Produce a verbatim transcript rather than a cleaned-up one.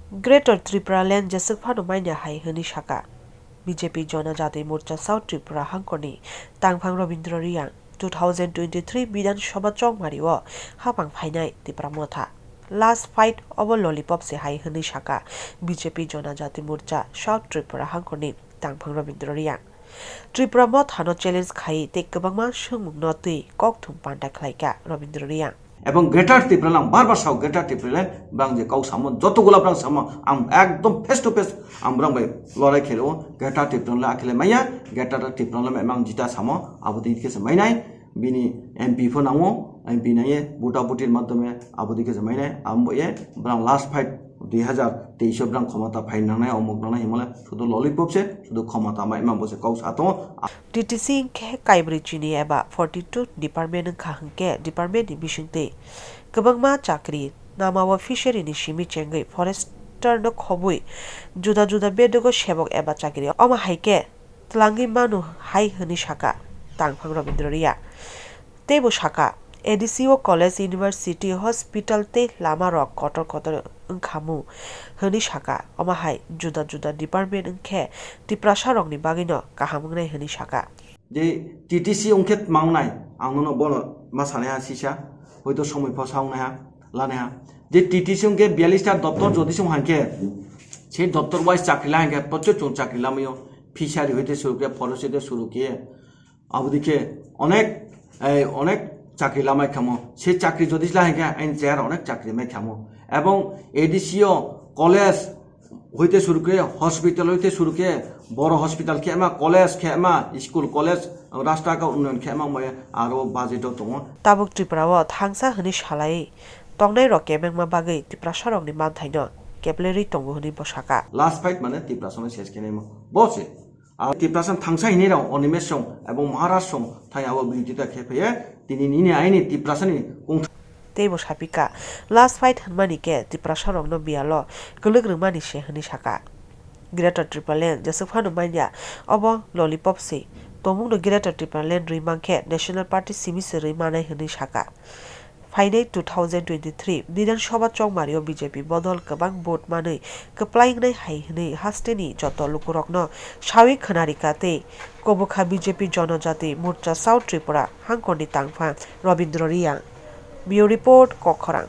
Greater Tripura Land jeswk phano manya hai hwnwi saka B J P Jonojati Morcha South Tripura hangkorni tangphang Robindra Riyang. Two thousand twenty-three Bidhan Sabha chongmari o hapang phainai Tipra Motha. Last fight obo lollipop se hai hwnwi saka B J P Jonojati Morcha South Tripura hangkorni tangphang Robindra Riyang. Tripura Mothano challenge khai tei kwbangma swngmungno twi kokthum panda khlaika Robindra Riyang. Ebong Greater Tipraland, bar bar sao Greater Tipraland, brang je kau samo, joto gula brang samo, ang ekdom face to face, ang brang bai lorai khe rwo, Greater Tipraland akhile maya, Greater Tipraland emang jita samo, abo dei khe se mainai, bini M P pho nango, M P nangye, buta butir madhyome, abo dei khe se mainai, abo ye, brang last fight, dui hazar teis o brang khomota phai nangnai, omok nangnai himale, sudu lollipop se, sudu khomota mai, emang bo se kau sa tongo. T T C hwnkhe kaibrwi chini eba forty two department wngkha hwnkhe department ni bisingtwi kwbangma chakri namao fishery ni simi chengwi forester no khobwi juda juda bedogo sebok eba chakri omo hai khe twlangwi manu hai hwnwi saka tangphang Robindra Riya. Teibo saka, A D C o college, university, hospital tei lama rok kotor kotor wngkhamu hwnwi saka. Omo hai juda juda department wngkhe Tiprasa rokni bagwino kaham wngnai hwnwi saka. Je T T C wngkhe tma wngnai, ang nono bono ma sanai ha sisa, hoito somoi pho sa wngnai ha, lanai ha. Je T T C wngkhe biyalista doptor jodi se wng hankhe, se doptor wise chakri la hankhe, prochur chwng chakri lamaio, fishery hoite suru khe, forest hoite suru khe, abo dikhe onek, ei, onek chakri lamai khamo. Se chakri jodi la hankhe, aini chera onek chakri mai khamo. Ebong A D C o college, hoite suru khe hospital, hoite suru khe boro hospital khe ma, college khe ma, school, college, rasta ka unnayan khe ma, moya aro budget o tongo. Tabuk Tripura o thangsa hwnwi salai tongnai rok kebengma bagwi Tiprasa rokni manthaino keplerwi tongo hwnwi bo saka. Last fight mane Tiprasa no ses khe naimo. Bo se. Aro Tiprasa thangsa hwnwi rok Animesh Song ebong Maharaj Song thai abo birodita khe phaiye tini nini aini Tiprasa ni kung Teibo sapika, last fight hwnmani khe Tiprasa rokno biyalo kwlwk rwmani se hwnwi saka. Greater Tipraland jeswk phano manya, obo lollipop se. Tongmungno Greater Tipraland rwi mankhe National Party simi se rwi manai hwnwi saka. Phainai two thousand twenty-three Bidhan Sabha chongmario B J P bodol kwbang vote manwi kwplai wngnai hai hwnwi hasteni joto lukurokno sawi khwnarika tei kobokha B J P Jonojati Morcha South Tripura hangkorni tangphang Robindra Riyang. Bureau Report, Kokkhorang.